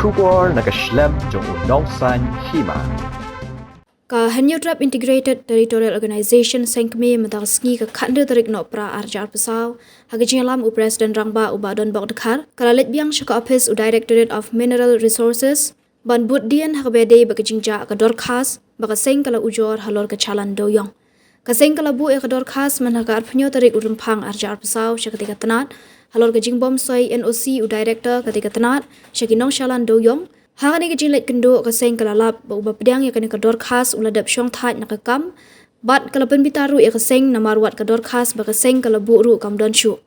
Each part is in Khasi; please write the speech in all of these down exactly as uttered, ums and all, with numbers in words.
Khubor na ka shlem jong u Nongsaiñ Hima. Ka Hynñiewtrep Integrated Territorial Organization seng kmie mynta ka sngi ka khathynriew tarik Nohprah arhajar arphew saw, ha ka jingïalam u President Rangbah u Bah Donbok Dkhar, ka la leit biang sha ka ophis u Directorate of Mineral Resources ban bud dien ha kaba ïadei bad ka jingjia ka dorkhas ba ka seng ka la ujor halor ka chalan dewïong. Ka seng ka la buh ïa ka dorkhas mynta ka arphew tarik u Rymphang arhajar arphew saw sha katei ka tnat halor ka jingbym soi N O C u Director katei ka tnat sha ki nongchalan dewïong. Ha kane ka jingleit kynduh ka seng ka la lap ba uba pdiang ïa kane ka dorkhas u la dep shongthait na ka kam bad ka la pynbitar ruh ïa ka seng namar wat ka dorkhas ba ka seng ka la buh ruh kam don shuh.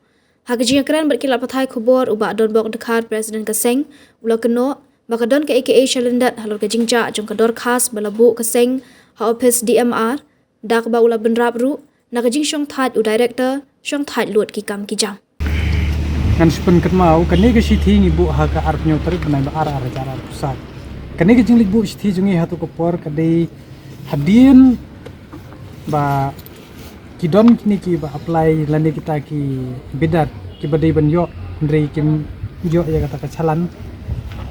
Ha ka jingïakren bad ki lad pathai khubor u Bah Donbok Dkhar, President ka seng, u la kynnoh ba ka don ka A K A shalyndet halor ka jingjia jong ka dorkhas ba la buh ka seng ha ophis D M R, da kaba u la bynrap ruh na ka jingshongthait u Director, shongthait lut ki kam ki jam. Ngan shu pynkynmaw, kane ka shithi ngi buh ha ka arphew tarik bnai ba ar arhajar arphew saw. Kane ka jingleit buh shithi jong ngi ha tu ka por ka dei hadien ba ki don kine kiba apply lane kita ki bidder kiba dei ban ïoh, hynrei kim ïoh ïa kata ka chalan.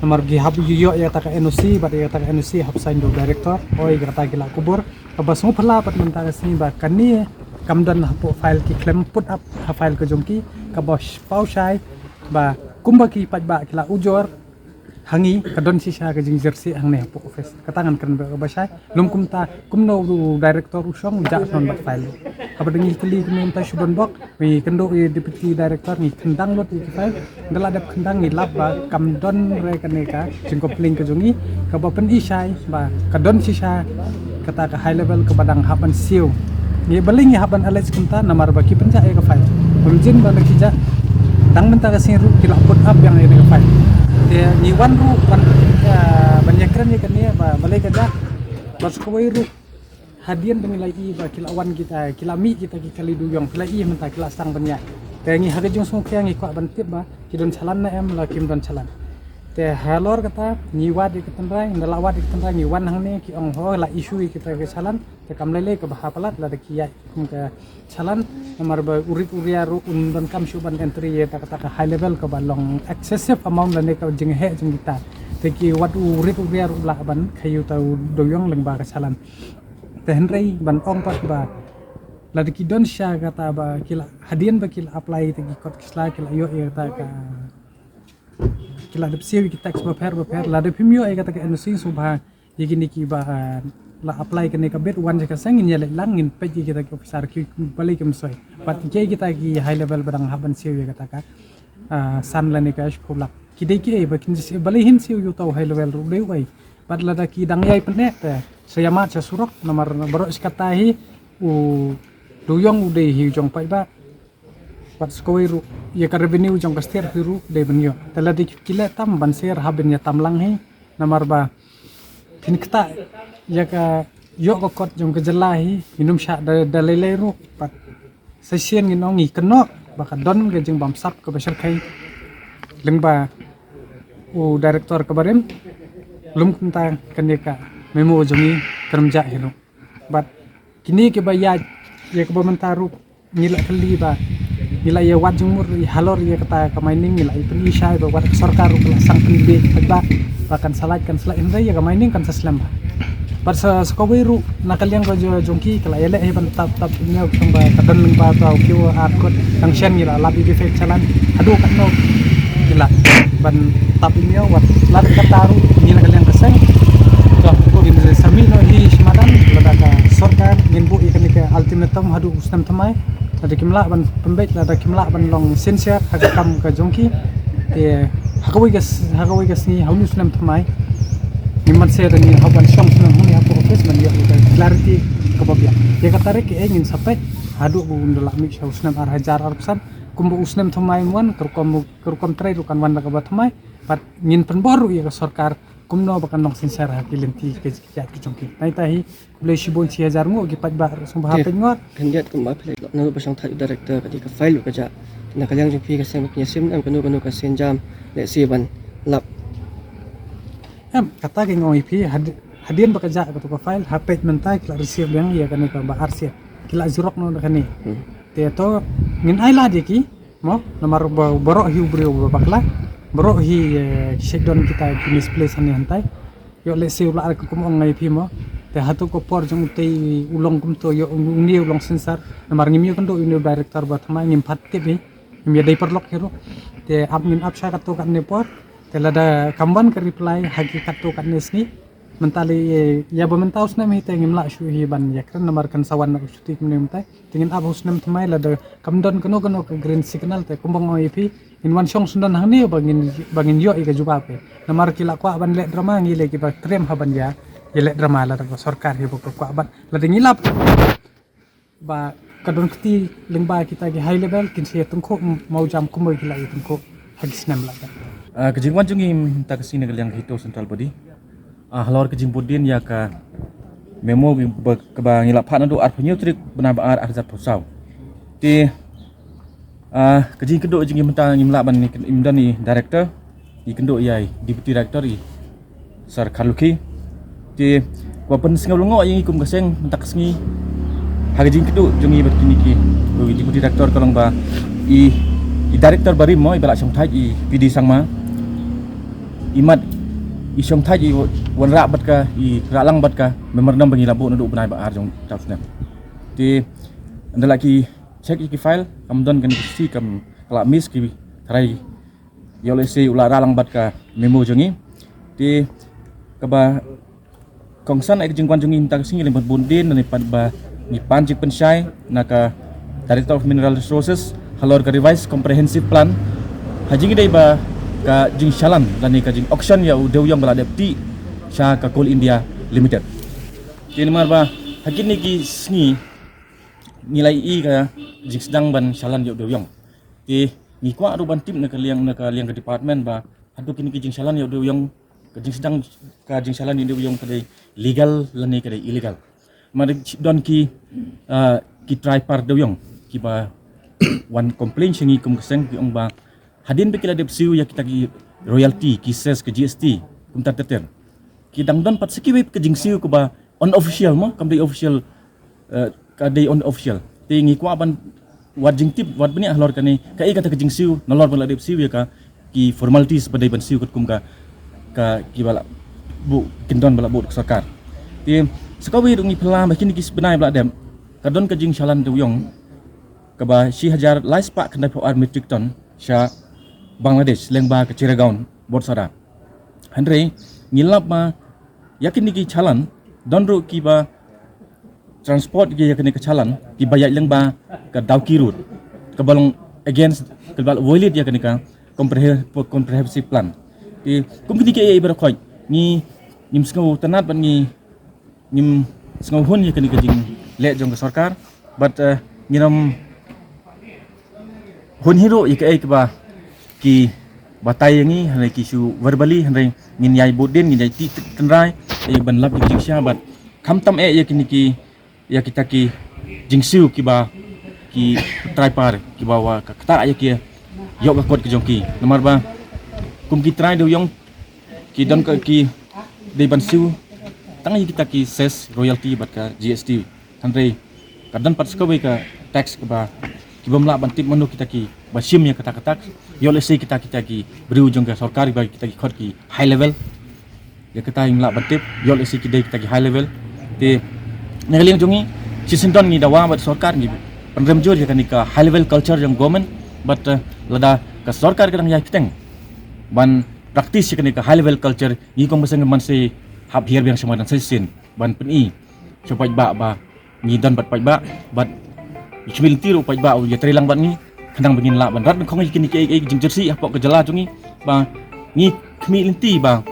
Namar ki hap ïoh ïa kata ka N O C, bad ïa kata ka N O C hap sign da u Director. Oi, ïa kata ki la kubur. Kaba sngewphylla pat mynta ka sngi ba kane kam don hapoh file, ki khlem put up ha file ka jong ki, kaba paw shai ba kumba ki paidbah ki la ujor ha ngi, ka don shisha ka jingjyrsieh hangne hapoh office. Kata ngan kren ba, ba shai. Lum kumta, kumno u Director u shong u jah shuh bad file. Haba dang ngi kylli kumno mynta shu Donbok, ngi kynduh ïa Deputy Director, ngi khyndang lut ïa ki file. Ynda la dep khyndang ngi lap ba kam don re kane ka jingcomplain ka jong ngi, kaba pyni shai ba ka don shisha kata ka high level kaba dang hap ban siew. Ngi balei ngi hap ban allege kumta, namar ba ki pynjah ïa ka file. Bym jin ba la ki jah, tang mynta ka sngi ruh ki la put up biang ïa ka file. Te ngi wan ruh ban, ah, ban ïakren ïa kane ba balei ka jah. Bad sa kawei ruh, hadien ba ngi la ïohi ba ki la wan kita, ki la mih kita ki kali dewïong, ki la ïohi mynta ki la sdang ban ïaid. Te ngi ha ka jingsngewkhia ngi kwah ban tip ba ki don chalan ne em, la kim don chalan. Te halor kata ngi wad ïa ka tynrai, ynda la wad ïa ka tynrai ngi wan hangne, ki ong ho la issue ïa kita ki chalan. Te kam lei lei kaba hap palat lada ki ïaid kum ka chalan, namar ba u rit u ria ruh um donkam shuh ban entry ïa kata ka high level kaba long excessive amount lane ka jingheh jong kita. Te ki wad u rit u ria ruh lah ban khaïi uta u dewïong lyngba ka chalan. Te hynrei ban ong pat ba lada ki don shisha kata ba ki la, hadien ba ki la apply te ki kot ki sla ki la ïoh ïa kata ka, ki la dep siew ïa ki tax bapher bapher, lada phim ïoh ïa kata ka N O C sngewbha ïa kine kiba, ah, la apply kane ka bid wan sha ka seng, ngin ïaleit lang, ngin peit ïa kita ki officer ki balei kim soi. Bad ïa kita ki high level ba dang hap ban siew ïa kata ka, ah, san lane ka shiphew lak. Ki dei kiei ba kin siew, balei hin siew ïa uta u high level ruh dei uei. Bad lada ki dang ïai pyneh te sa ïa mad sha surok, namar baroh shi katta hi u dewïong u dei hi u jong paidbah. Bad sa kawei ruh ïa ka revenue jong ka state hi ruh dei ban ïoh. Te lada ki leh tam ban sher hap ban ïa tam lang hi, namar ba phin ktah ïa ka ïoh ka kot jong ka jylla hi, ngin ym shah da, da lei lei ruh. Bad sa shisien ngin ong ngi kynnoh ba ka don ka jingbamsap kaba shyrkhei lyngba u Director kaba rim. Lum kumta kane ka memo jong ngi kan ym jah hi ruh. Bad kine kiba ïaid ïa kaba mynta ruh ngi la kylli ba ngi la ïa wad jingmut ïa halor ïa kata ka mining, ngi la ïa pyni shai ba wat ka sorkar ruh ka la sdang pynbiej ba, ba kan sa lait, kan sa lait, hynrei ïa ka mining kan sa slem bha. Bad sa, sa kawei ruh na ka liang ka jong, jong ki ka la ïaleh hi ban tap, tap email khnang ba ka don lyngba uta u QR code. Tang shen ngi la lap ïa ki file chalan haduh katno ki la ban tap email, wat lada kata ruh ngi na ka liang ka seng to ngin sa mih noh hi shi madan, lada ka sorkar ngin buh ïa kane ka ultimatum haduh u snem thymmai. Lada kim lah ban pynbeit, lada kim lah ban long sincere ha ka kam ka jong ki, te ha kawei ka s-, ha kawei ka sngi ha une u snem thymmai ngim ban sher, ngin hap ban shong snem hangne hapoh office ban ïoh ïa ka clarity kaba biang. Ïa ka tarik kaei ngin sa peit haduh ba un da lah mih sha u snem arhajar arphew san. Kumba u snem thymmai un wan, ka rukom, ka rukom trei ruh kan wan da kaba thymmai. Bad ngin pynbor ruh ïa ka sorkar kumno ba kan long sincere ha ki lynti ki, ki, ki jong ki. Nangta hi, khublei shibun, shi hajar nguh ki paidbah ruh sngewbha peit ngot. Khyndiat kumba phi leh, nangta ba shong thait u director ka dei ka file ka jah. Na ka liang jong phi ka seng ba kin ïashem em kano kano ka sienjam lehse ban lap? Em, kata ka ngi ong ïa phi, had-, hadien ba ka jah kata ka file, ha peit mynta ki la receive biang ïa kane kaba arsien. Ki la xerox noh da kane. Hmm. Te to ngin ai lad ïa ki, mo, namar ba baroh hi u briew ba bakla. Bro hi, eh, ki shait don kita ki misplace hangne hangtai. Ïoh lehse u lah ruh kum ong ngi phi mo. Te hato ka por jong utei u long kumto, ïoh une u long sensor. Namar ngim ïoh kynduh une u director ba thymmai, ngim pat tip hi. Ngim ïadei paralok hi ruh. Te ap ngin ap sha katto katne por. Te lada kam wan ka reply ha ki katto katne sngi. Mynta lei, eh, ïa ba mynta u snem hi te ngim lah shuh hi ban ïakren namar kan sa wan na u shuti kumne mynta. Te ngin ap u snem thymmai, lada kam don kano kano ka green signal te kumba nga ong ïa phi, ngin wan shong syndon hangne ba ngin, ba ngin ïoh ïa ka jubab hi. Namar ki la kwah ban leh drama, ngi lei kiba trem ha ban ïa, ïa leh drama, lada ka sorkar hi ba ka kwah ban, lada ngi lap ba ka don kti lyngba kita ki high level, kin sa ïa tyngkhuh mawjam kumba ki la ïa tyngkhuh ha ki snem la ka. Ah, ka jingwan jong ngi mynta ka sngi na ka liang HITO Central Body, ah, halor ka jingbud dien ïa ka memo ba, kaba ngi la phah naduh arphew hynñiew tarik bnai ba ar, ar hajar arphew saw. Te, ah, ka jingkynduh jong ngi mynta ngim lah ban, ngim don i director, ngi kynduh ïa i deputy director, i Sir Kharlukhi. Te kaba pynsngew lyngngoh ïa ngi kum ka seng mynta ka sngi, ha ka jingkynduh jong ngi bad kine ki, u deputy director, ka long ba i, i director barim mo, iba la shongthait, i P D Sangma, i mat, i shongthait, i wanrah bad ka, i rah lang bad ka memorandum ba ngi la buh naduh u bnai ba ar jong uta u snem. Te ynda la ki check ïa ki file, kam don kane ka shithi, kam, ka la miss, ki tharai ïoh lehse u la rah lang bad ka memo jong ngi. Te kaba kongsan ïa ka jingwan jong ngi mynta ka sngi, lem bad bun dien, lane pat ba ngi pan jingpynshai na ka Director of Mineral Resources halor ka Revised Comprehensive Plan, ha jingïadei bad ka jingshalan lane ka jing-auction ïa u dewiong ba la dep tih sha ka Coal India Limited. Te namar ba ha kine ki sngi ngi la ïohi ka jingsdang ban shalan ïa u dewiong. Te ngi kwah ruh ban tip na ka liang, na ka liang ka department ba hato kine ki jingshalan ïa u dewiong, ka jingsdang ka jingshalan ïa u dewiong ka dei legal lane ka dei illegal. Namar don ki, ah, ki trai par dewiong kiba wan complain sha ngi kum ka seng, ki ong ba hadien ba ki la dep siew ïa kita ki royalty, ki cess, ka G S T, kumta ter ter, ki dang don pat sa kiwei ka jingsiew kaba unofficial mo, kam dei official, eh, ka dei unofficial. Te ngi kwah ban wad jingtip, wad bniah halor kane, kaei kata ka jingsiew nalor ba la dep siew ïa ka, ki formalities ba dei ban siew katkum ka, ka kiba la buh, kyndon ba la buh da ka sorkar. Te sa kawei ruh ngi phylla ba kine ki bnai ba la dep, ka don ka jingshalan dewiong kaba shi hajar lai spah khyndai phew ar metric ton sha Bangladesh lyngba ka Chittagong, Borsara. Hynrei ngi lap ba ïa kine ki shalan, don ruh kiba transport ki ïa kane ka shalan kiba ïaid lyngba ka Dawki Road, kaba long against, kaba violate ïa kane ka comprehe-, comprehensive plan. Te kum kine kiei kiei baroh khoit ngi, ngim sngewtynnad bad ngi ngim sngewhun ïa kane ka jingleh jong ka sorkar, bad, eh, ngin ym hun hi ruh ïa kaei kaba ki batai ïa ngi, hynrei ki shu verbally, hynrei ngin ïai bud dien, ngin ïai tih tynrai ïa ban lap ïa ka jingshisha, bad khamtam eh ïa kine ki, ïa kita ki jingsiew kiba ki trai par kiba wa ka ktah ïa ki ïoh ka kot ka jong ki. Namar ba kum ki trai dewiong ki don ka, ki dei ban siew tang ïa kita ki cess, royalty bad ka G S T. Hynrei ka don pat sa kawei ka tax kaba, ki bym lah ban tip mano kita kiba shim ïa kata ka tax. Ïoh lehse kita, kita ki briew jong ka sorkar, ba kita ki khot ki high level. Ïa kata ngim lah ban tip, ïoh lehse ki dei kita ki high level. Te na ka liang jong ngi, shisien don ngi dawa bad sorkar, ngi pynrem jur ïa kane ka high level culture jong government, bad, eh, lada ka sorkar ka dang ïai kyrteng ban practice ïa kane ka high level culture, ngi kum ka seng ngim shym hap hiar biang sha madan shisien ban pyni sha u paidbah ba ngi don bad paidbah, bad ngi khmih lynti ruh u paidbah u ïatreilang bad ngi, khnang ba ngin lah ban rat nyngkong ïa kine kiei kiei ki jingjyrsieh hapoh ka jylla jong ngi, ba ngi khmih lynti ba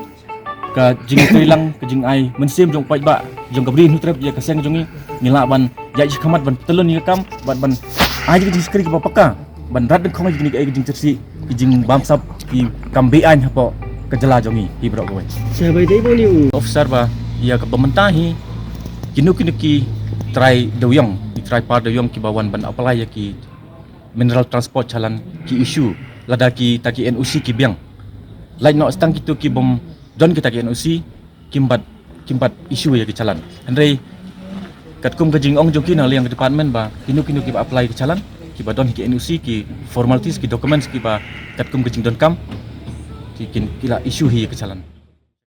ka jingïatreilang, ka jingai mynsiem jong u paidbah, jong ka Bri Hynñiewtrep ïa ka seng jong ngi, ngin lah ban ïaid shakhmat ban pyntylun ïa ka kam, bad ban ai ïa ka jingshakri kaba paka ban rat nyngkong ïa kine kiei kiei ki jingjyrsieh, ki jingbamsap, ki kam be-aiñ hapoh ka jylla jong ngi hi baroh kawei. Sa bai dei bun ïa u officer ba ïa kaba mynta hi, kino kino ki trai dewiong, ki trai par dewiong kiba wan ban apply ïa ki mineral transport shalan ki issue lada kita ki N O C ki biang. Lait noh tang kito ki bym don kita ki N O C, kim pat, kim pat issue ïa ki shalan. Hynrei katkum ka jingong jong ki na liang ka department ba kino kino kiba apply ki shalan, kiba don ki N O C, ki formalities, ki documents kiba katkum ka jingdonkam, Ki kin ki la issue hi ka challan.